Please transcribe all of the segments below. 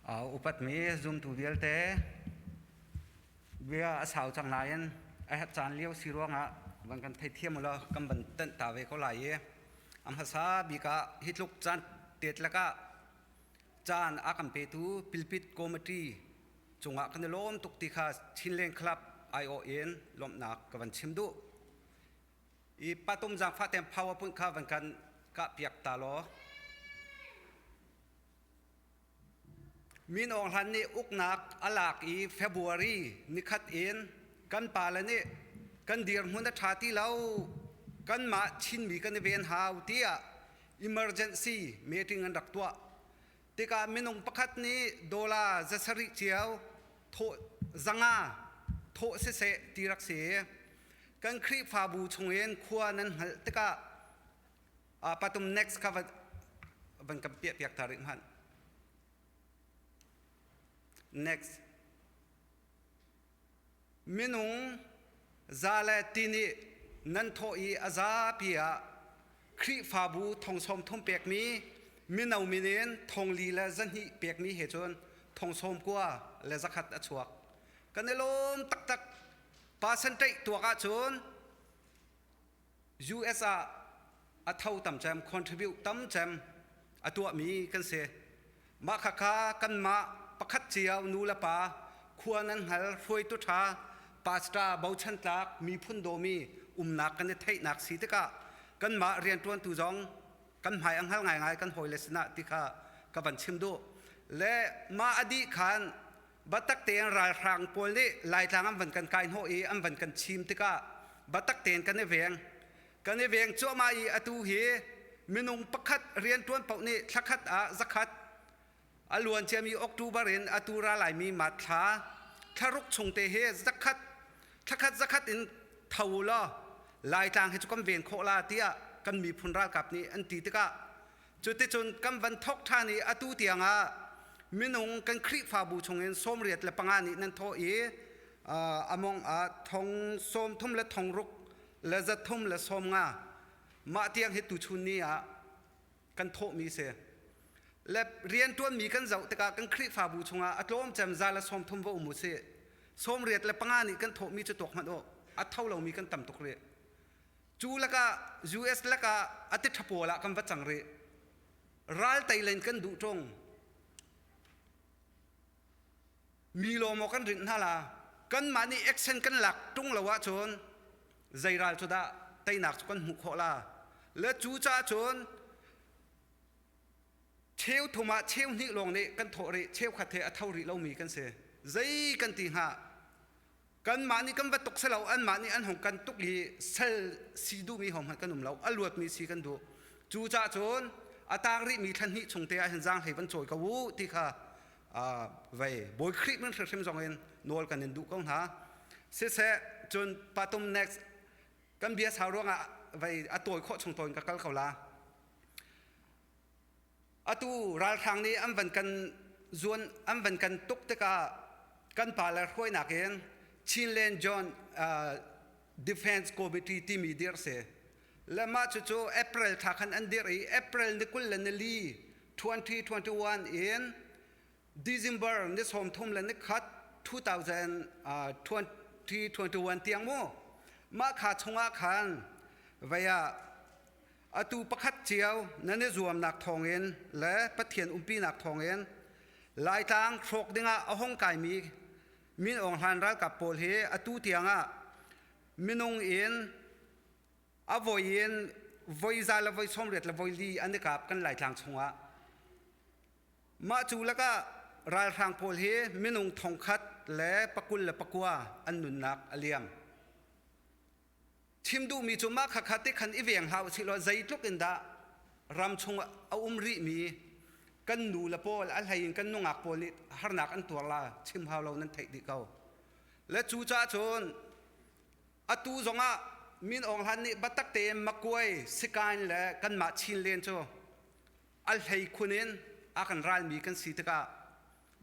Upatmi zumtu vialte bia a sau cang nain a herh caan lio si ruangah van kan theithiam ulaw kan van tenh ta ve ko lai i a hmasa bik ah hi tluk caan tet lakah caan a kan petu Pilpit Committee cungah kan i lawm tuk ti kha Chinland Club aiawh in lawmhnak ka van chim duh. I patum zaangfah tein PowerPoint kha van kan kah piak ta law. Min Aung Hlaing nih uknak a lak i February nikhat in kan pale nih kan dirhmun a ṭha ti lo, kanmah Chinmi kan i ven hau tiah emergency meeting an rak tuah. Tikah minung pakhat nih dollar 700 cio thawh zanga thawh siseh ti rak si. Kan Khrihfabu chungin khua nan hngalh tikah Patum next kha van kan piah piak ta rih hmanh. Next. Minung za le ti nih nan thawh i a zapi ah Khrihfabu thong sawm thum pekmi mino min in thong li le zahnih pekmi he cun thong sawm kua le zakhat a chuak. Kan i lawm taktak. Percentage tuak ahcun US ah a tho tam cem, contribute tam cem a tuahmi kan si. Mah khakha kanmah pakhat cio nu le pa khua nan hngal hruaitu ṭha pastor bochan tlak miphun dawmi umnak kan i theihnak si tikah kanmah rianṭuantu zong kan hmai a hngal ngaingai kan hawile sinah ti kha ka van chim duh. Le mah a dih khan Biatak tein ralhrang pawl nih Laitlang an van kan kai hnawh i an van kan chim tikah biatak tein kan i veng. Kan i veng cuahmah i atu hi minung pakhat rianṭuan paoh nih thlakhat ah zakhat a luan ciami October in atu ra laimi mat thla thlaruk chung te hi zakhat thlakhat zakhat in tho u law Laitlang hi cu kan ven khawh la tiah kan miphun ralkap nih an ti tikah Cuticun kan van thawk ṭhan i atu tiangah minung kan Khrihfabu chungin 85 nih nan thawh i among ah thong sawm thum le thong ruk le za thum le sawm nga mah tiang hi tuchun ni ah kan thawhmi si. Le rianṭuanmi kan zoh tikah kan Khrihfabu chungah a tlawm cem za le sawm thum va um u sih. 75 nih kan thawhmi cu tuak hmanh u a tho lomi kan tam tuk rih. Cu lakah US lakah a ti ṭha pawl ah kan va cang rih. Ral tei len kan duh ṭung. Mi lawmaw kan rinh hna la. Kanmah nih action kan lak ṭung lo ahcun zei ral cu dah teinak cu kan hmuh khawh la. Le cu caah cun cheu thum ah cheu hnih lawng nih kan thawh rih, cheukhat he a tho rih lomi kan si. Zei kan ti hnga? Kanmah nih kan va tuk si lo, anmah nih an hung kan tuk i sal si duhmi ho hmanh kan um lo, a luatmi si kan duh. Cu cah cun a taang rihmi thla hnih chung te ah hin zaanghlei van cawi ko u ti kha vei Bawi Khrih min hrimhrim zong in nawl kan in duh ko hna. Siseh cun patum next kan bia sau ruangah vei a tawi khawh chung tawi in ka kal ko la. Atu ralhrang nih an van kan zuan an van kan tuk tikah kan pale hruainak in Chinland Joint Defense Committee timi dirh si. Le mah cucu April thla khan an dirh i April ni 24 2021 in December ni 31 2021 tiang mu mah kha chungah khan vei ah Atu pakhat cio nan i zuamnak thawngin le Pathian umpinak thawngin Laitlang hrawk dingah a hung kaimi Min Aung Hlaing ralkap pawl hi atu tiangah minung in a voi in voi za le voi 80 le voi li an i kap kan Laitlang chungah. Mah cu lakah ralhrang pawl hi minung thongkhat le 29 an nunnak a liam. Chim duhmi cu mah khakha te khan i veng hlah usih law zeitluk in dah ram chung a um rihmi kan nu le pawl a hlei in kan nungak pawl nih harnak an tuar la chim hau lo nan theih dih ko. Le cu caah cun atu zongah Min Aung Hlaing nih biatak tein Makuai, Sikain le kanmah Chinlen cu a hlei khun in a kan ralmi kan si tikah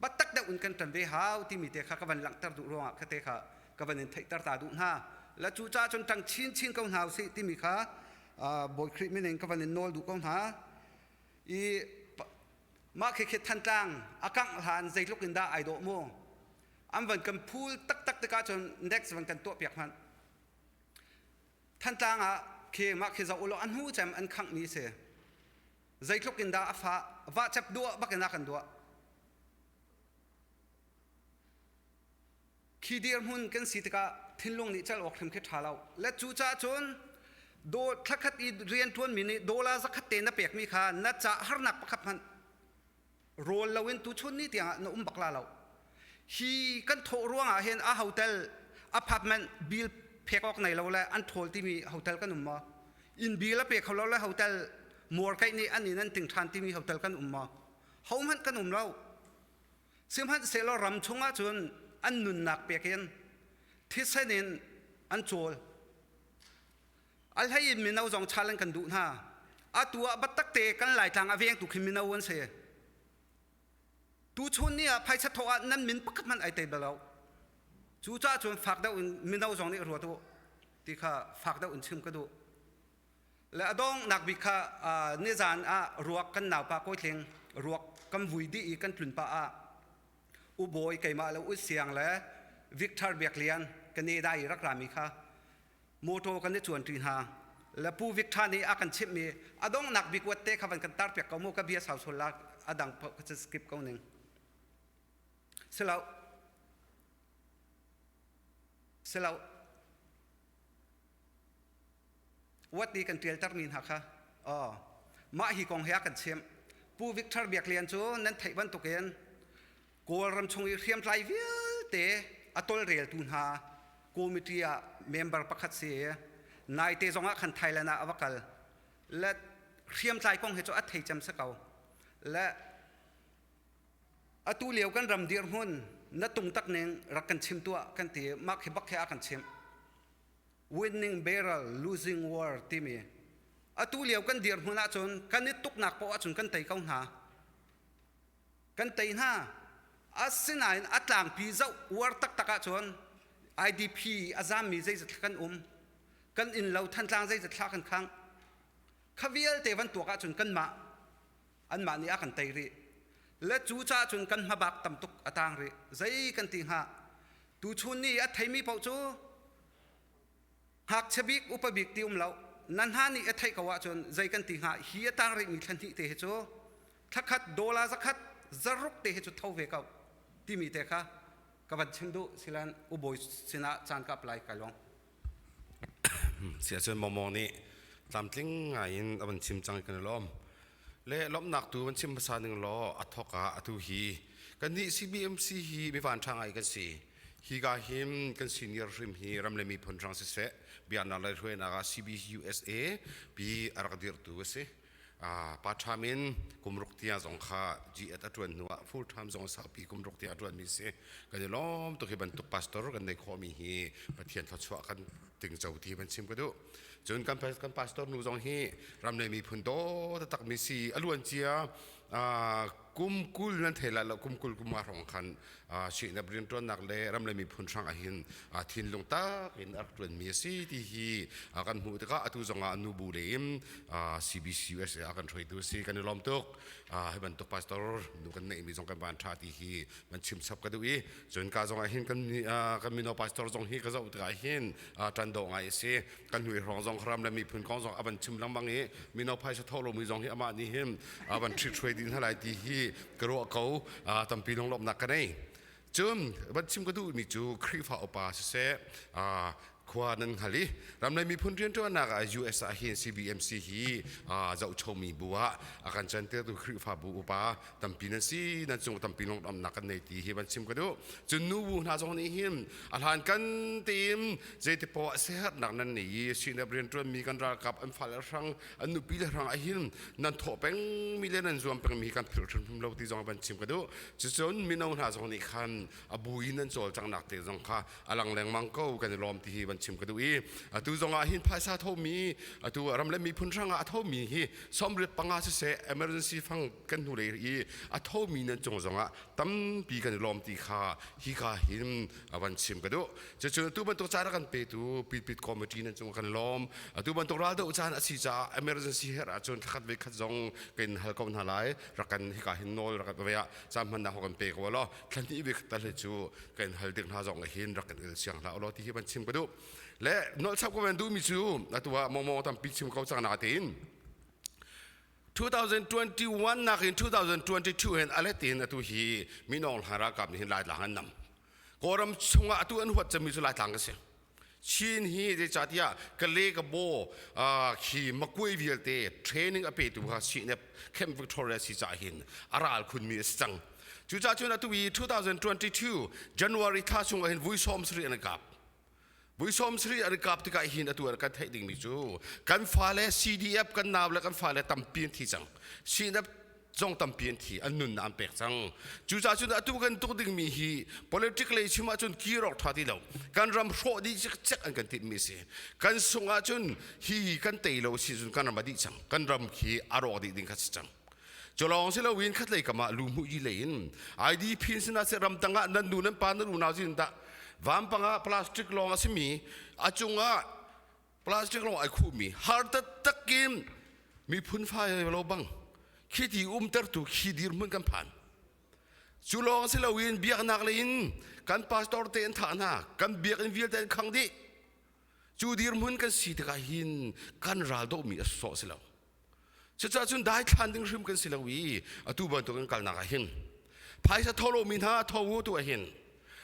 Biatak deuh in kan ṭan ve hau timi te kha ka van langhter duh ruangah kha te kha ka van in theihter ta duh hna. Le cu caah cun ṭang chinchin ko hna usih timi kha Bawi Khrih min in ka van in nawl duh ko hna. I. Mah khi khi Thantlang a kangh hlan zeitluk in dah ai dawh mu. An van kan phul taktak tikah cun next van kan tuah piak hmanh. Thantlang ah khi mah khi zoh ulaw a hnu cem an khanghmi si. Zeitluk in dah a fah vahcep duah bak in a kan duah. Khi dirhmun kan si tikah thinlung nih celh awk hrim khi ṭha lo. Le cucaah cun do thlakhat i rianṭuanmi nih dollar zakhat te na pekmi kha na ca harnak pakhat hmanh rawl loin tuchun ni tiangah na um bak la lo. Hi kan thawh ruangah hin a hotel apartment bill phek awk nei lo le an ṭhawl timi hotel kan um maw? Inn bill a pe kho lo le hotel muarkaih nih an inn an ting ṭhan timi hotel kan um maw? Hohmanh kan um lo. Sihmanhsehlaw ram chungah cun an nunnak pek in thisen in an cawl. A hlei in mino zong chal an kan duh hna. Atu ah biatak te kan Laitlang a vengtu khi mino an si. Tuchun ni ah phaisa thawh ah nan min pakhat hmanh ai tei bal lo. Cucaah cun fak deuh in mino zong nih ruat u ti kha fak deuh in chim ka duh. Le a donghnak bik kha nizan ah ruak kan naupa Kawi Tling ruak kan vui dih i kan tlun pah ah Ubawi keimah le U Siang le Victor Biak Lian Canada i rak rami kha motor kan i cuanṭi hna. Le Pu Victor nih a kan chimhmi a donghnak bik uat te kha van kan tar piak ko mu ka bia sau sul la a dang ka skip ko ning. Silo. Silo. What ti kan ṭialtermi hna kha aw mah hi kong he a kan chimh. Pu Victor Biak Lian cu nan theih bantukin Kawlram chung i hriamtlai vialte a tawlreltu hna committee ah member pakhat si i naite zongah khan Thailand ah a va kal. Le hriamtlai kong hi cu a thei cem si ko. Le atu lio kan ram dirhmun na tung tak ning rak kan chim tuah kan ti mah khi bak khi a kan chimh. Winning barrel, losing war timi atu lio kan dirhmun ahcun kan i tuknak paoh ahcun kan tei ko hna. Kan tei hna. Asinain a tlangpi zoh uar taktak ahcun IDP a zammi zeizat kan um. Kan innlo Thantlang zeizat thla kan khang. Kha vialte van tuak ahcun kanmah anmah nih a kan tei rih. Le cu caah cun kan hmabak tam tuk a tang rih. Zei kan ti hnga? Tuchun ni a theimi paoh cu ngakchia bik upa bik ti um lo. Na hna nih a theih ko ahcun zei kan ti hnga? Hi a tang rihmi thla hnih te hi cu thlakhat dollar zakhat zaruk te hi cu tho ve ko timi te kha ka van chim duh silan ubawi sinah caan ka apply kai long. Siahcun Mawmawng nih tlamtling ngai in a van chim cang i kan i lawm. Le lawmhnak tu van chim hmasa ning law a thawk ah atu hi kannih CBMC hi mi vanṭha ngai kan si. Hi ka hin kan senior hrim hi ram le miphun hrang siseh biaknak le hruainak ah CBCUSA pi a rak dirhtu a si. Part time in kum ruk tiang zong kha G8 a ṭuan hnu ah full time zong saupi kum ruk tiang a ṭuanmi si. Kan i lawm tuk hi bantuk pastor kan nei khawhmi hi Pathian thluachuah kan tingco ti van chim ka duh. Cun kan kan pastor nu zong hi ram le miphun daw taktakmi si a luan cia kum 20 nan thei lai lo kum 20 kum nga hrawng khan sihnap rianṭuannak le ram le miphun hrang ahhin thinlung tak in a rak ṭuanmi a si ti hi kan hmuh tikah atu zongah nu bu le in CBC USA a kan hruaitu a si kan i lawm tuk hi bantuk pastor nu kan neihmi zong kan van ṭha ti hi van chim chap ka duh i cun ka zong ah hin kan kan mino pastor zong hi ka zoh tikah hin ṭan dawh ngai a si kan hnu i hrawng zong ram le miphun kong zong a van chim lengmang i mino phaisa tho lomi zong hi amah nih hin a van ṭhithruai dih hna lai ti hi ka ruah ko tampi lunglawmhnak ka nei cun van chim ka duhmi cu Khrihfa upa siseh khua nan hngal i ram le miphun rianṭuannak ah US ah hin CBMC hi zohchomi bu ah a kan cantertu Khrihfabu upa tampi nan si nan cung tampi lunglawmhnak kan nei ti hi van chim ka duh cun nubu hna zong nih hin a hlan kan tein zeiti poah siaherhnak nan nei i sinap rianṭuanmi kan ralkap an fale hrang an nupi le hrang ahhin nan thawh pengmi le nan zuam pengmi kan philh hrimhrim lo ti zong van chim ka duh cucun mino hna zong nih khan a bu in nan cawlcanghnak te zong kha a lang lengmang ko kan i lawm ti hi van. chim ka duh i atu zong ah hin phaisa thomi atu ram le miphun hrang ah a thomi hi 75 siseh emergency fang kan hnu lei i a thomi nan cung zong ah tampi kan i lawm ti kha hika hin van chim ka duh. Cucu atu bantuk caan a kan petu Pitpit Committee nan cung kan lawm. Atu bantuk raldoh caan a si caah emergency herh ahcun thlakhat ve khat zong kan hal ko hna lai. Rak kan hika hin nawl rak kan ve ah caan hmannak ho kan pe ko law thla hnih ve khat tal hi cu kan hal ding hna zong hin rak kan il siang hlah law ti hi van chim ka duh. Le nolchap ko van duhmi cu atu ah mawmaw tampi chim ko cang na tein 2021 nakin 2022 hin alet in atu hi minong hlan ralkap nih hin Laitlang an nam. Kawlram chungah atu an huat cemmi cu Laitlang ka si. Chin hi zeicahtiah Kale ka bo khi Makuai vialte training a petu kha CNF Camp Victoria si caah hin a ral khunmi a si cang. Cucaah cun atu i 2022 January thla chungah hin vui 70 an kap. Vui 70 an kap tikah hin atu ah kan theih dingmi cu kan fale CDF kan nau le kan fale tampi an thi cang. CNF zong tampi an thi an nunnak an pek cang. Cucaah cun atu kan tuk dingmi hi politic lei chim ahcun kir awk ṭha ti lo. Kan ram hrawh dih cikcek an kan timhmi si. Kan sung ahcun hi kan tei lo si cun kan ram a dih cang. Kan ram khi a rawk dih ding kha si cang. Cu lawng si loin khatlei kam ah lu hmuh yi lei in IDP sinah seh ramtang ah nan nu nan pa nan unau sin dah vampang ah plastic lawng a simi a cungah plastic lawng ai khuhmi har taktak in miphun fa lo bang khi ti umtertu khi dirhmun kan phan. Cu lawng si loin biaknak lei in kan pastor te an thah hna, kan biakinn vialte an khang dih. Cu dirhmun kan si tikah hin kan ral dohmi a sawh si lo. Cucaah cun daithlan ding hrim kan si lo i atu bantuk in kalnak ah hin phaisa tho lomi hna tho u tu ah hin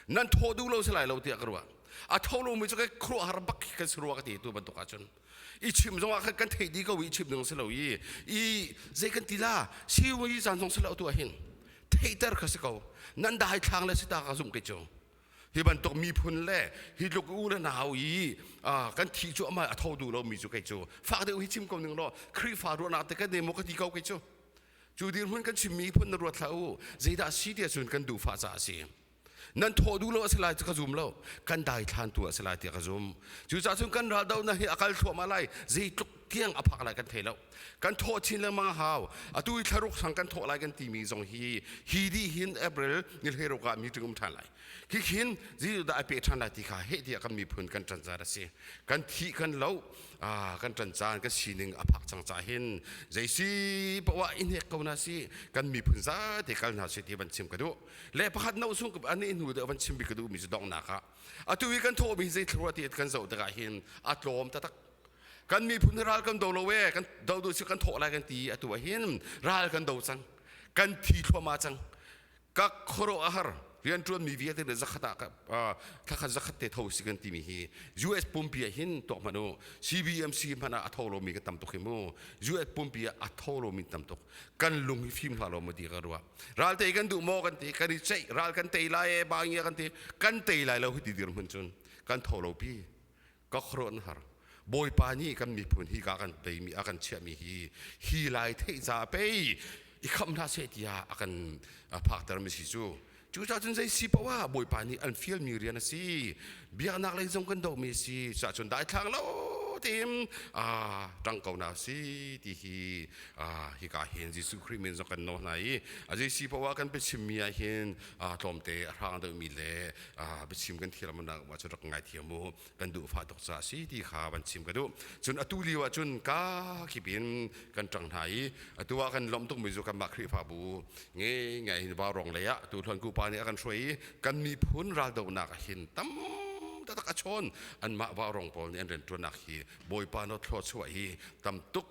nan thawh duh lo si lai lo tiah ka ruah. A tho lomi cu kai khuaruahhar bak kan si rua ka ti tu bantuk ah cun i chim zong ah khan kan theih dih ko i chim ding si lo i i zei kan ti la si i caan zong si lo tu ah hin theihter kha si ko nan daithlang le si ta ka zumh kei cu. Hi bantuk miphun le hi tluk u le nau i kan thi cu amah a tho duh lomi cu kei cu fak deuh hi chim ko ning law Khrihfa ruahnak te kan emaw ka ti ko kei cu. Cu dirhmun kan chimmi phun na ruat hlah u. Zeidah si ti ahcun kan duhfah caah a si. Nan thawh duh lo a si lai cu ka zum lo. Kan daithlan tu a si lai tiah ka zum. Cucaah cun kan raldohnak hi a kal thluahmah lai. Zeitluk tiang a phak lai kan thei lo. Kan thawh chin lengmang a hau. Atu i thlaruk sang kan thawh lai kan timi zong hi hi dih hin April ni hleiruk ah meeting um ṭhan lai. Khikhin Jesuh dah a peh ṭhan lai ti kha heh tiah kan miphun kan ṭan caan a si. Kan thih kan lo, kan ṭan caan kan sining a phak cang caah hin zei si poah i hnek ko na si kan miphun zate kal hna si ti van chim ka duh. Le pakhat no sung ani hnu deuh van chim bik ka duhmi cu donghnak ah atu i kan thawhmi zei thlarua ti kan zoh tikah hin a tlawm taktak. Kan miphun hi ral kan do lo e, kan do duh si kan thawh lai kan ti atu ah hin ral kan do cang. Kan thi thluahmah cang. Ka khuaruah a har. Rianṭuanmi vialte le zakhat ah thlakhat zakhat te tho si kan timi hi US pumpi ah hin tuak hmanh u. CBMC hmanh ah a tho lomi kan tam tuk hi mu. US pumpi ah a tho lomi tam tuk. Kan lung hi fim hlah lo maw ti ka ruah. Ral tei kan duh maw kan ti, kan i ceih, ral kan tei lai e, ba ngia kan ti, kan tei lai lo hi ti dirhmun cun kan tho lo pi. Ka khuaruah an har. Bawipa nih kan miphun hi ka kan peimi a kan chiahmi hi hi lai theih ca pei i khamh hna seh tiah a kan phaktermi si cu. Cucaah cun zei si paoh ah Bawipa nih an fialmi rian a si. Biaknak lei zong kan dohmi a si. Cucaah cun daithlang lo tein ṭang ko na si ti hi hika hin Jesuh Khrih min zong kan nawl hna i a zei si paoh ah kan biachimmi ah hin tlawmte a hrang deuhmi le biachim kan thiam nak ma cu rak ngaithiam u kan duh fah tuk caah si ti kha van chim ka duh. Cun atu lio ah cun ka kip in kan ṭang hna i atu ah kan lawmh tukmi cu kanmah Khrihfabu nge ngai hin Vaurawng lei ah tu Hluan Kupa nih a kan hruai i kan miphun raldohnak ah hin tam taktak a chawn anmah Vaurawng pawl nih an rianṭuannak hi Bawipa naw thluachuah hi tam tuk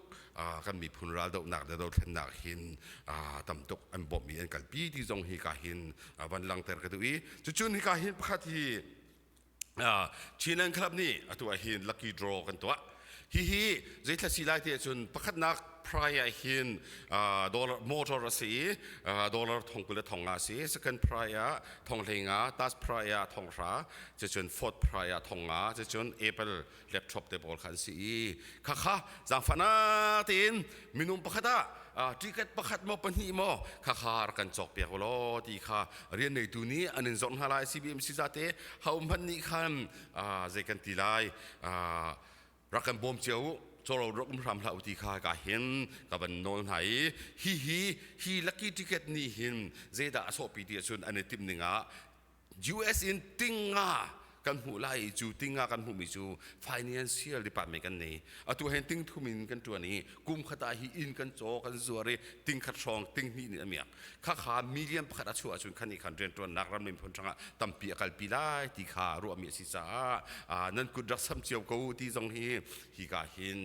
kan miphun raldohnak le dothlennak hin tam tuk an bawmh i an kalpi ti zong hi ka hin van langter ka duh i cucun hika hin pakhat hi Chinland Club nih atu ah hin lucky draw kan tuah. Hihi zeithla si lai ti ahcun pakhatnak prize ah hin dollar motor a si i dollar thong 20 le thong nga a si. Second prize ah thong 15, third prize ah thong 10, cucun fourth prize ah thong nga, cucun Apple laptop te pawl kha an si i khakha zaangfahnak tein minung pakhat ah. Ticket pakhat maw pahnih maw kha kha rak kan cawk piak law ti kha rian neitu nih an in zorh hna lai. CBMC zate ho hmanh nih khan zei kan ti lai, rak kan bawm cio u, coro rak um hram hlah u ti kha ka hin ka van nawl hna i hi hi hi lucky ticket nih hin zeidah a sawhpi ti ahcun an i timh ning ah US in tinga kan hmuh lai i cu tinga kan hmuhmi cu financial department kan nei. Atu hen ting thum in kan tuan i kum khat ah hi inn kan caw kan zuar i ting khat hrawng ting hnih nih a miak kha kha million pakhat a chuah ahcun khan i khan riantuannak ram miphun hrangah tampi a kalpi lai ti kha ruahmi a si caah nan kut rak sam cio ko ti zong hi hika hin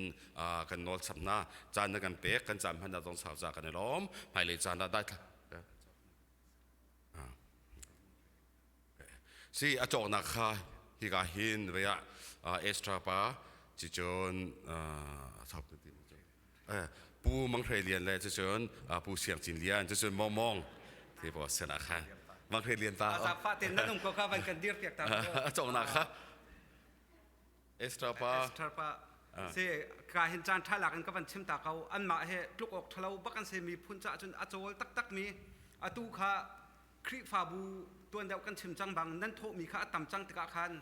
kan nawl chap hna. Caan na kan pek kan caan hman zong sau ca kan i lawm. Hmailei caan ah dai Si a cawknak kha hika hin vei ah Estra pa cicun Pu Mang Hre Lian le cucun Pu Siang Cin Lian cucun Mong Mong te bo sen ah khan Mang Hre Lian pa Zafa te nan um ko kha van kan dir piak ta. A cawknak kha Estra pa. Estra pa si ka hin caan tha lak in ka van chim ta ko. An mah he tluk awk thalo bak an se mi phun cha cun a cawl taktak mi atu kha Khrihfabu tuan deuh kan chim cang bang nan thawhmi kha a tam cang tikah khan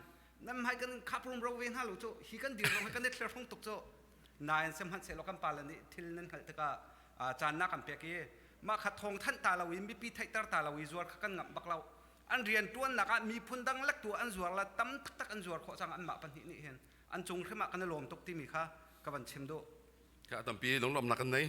nan hmai kan khap rumro ve hna lo cu hi kan dir zong hi kan i thler hrong tuk cu. Nain sihmanhsehlaw kan pale nih thil nan hngalh tikah caan na kan pek i mah kha thawng thanh ta lo i mipi theihter ta lo i zuar kha kan ngamh bak lo. An rian ṭuannak ah miphun dang lektu an zuar la tam taktak an zuar khawh cang. Anmah pahnih nih hin an cung hrim ah kan i lawm tuk timi kha ka van chim duh. Ka tampi lunglawmhnak kan nei.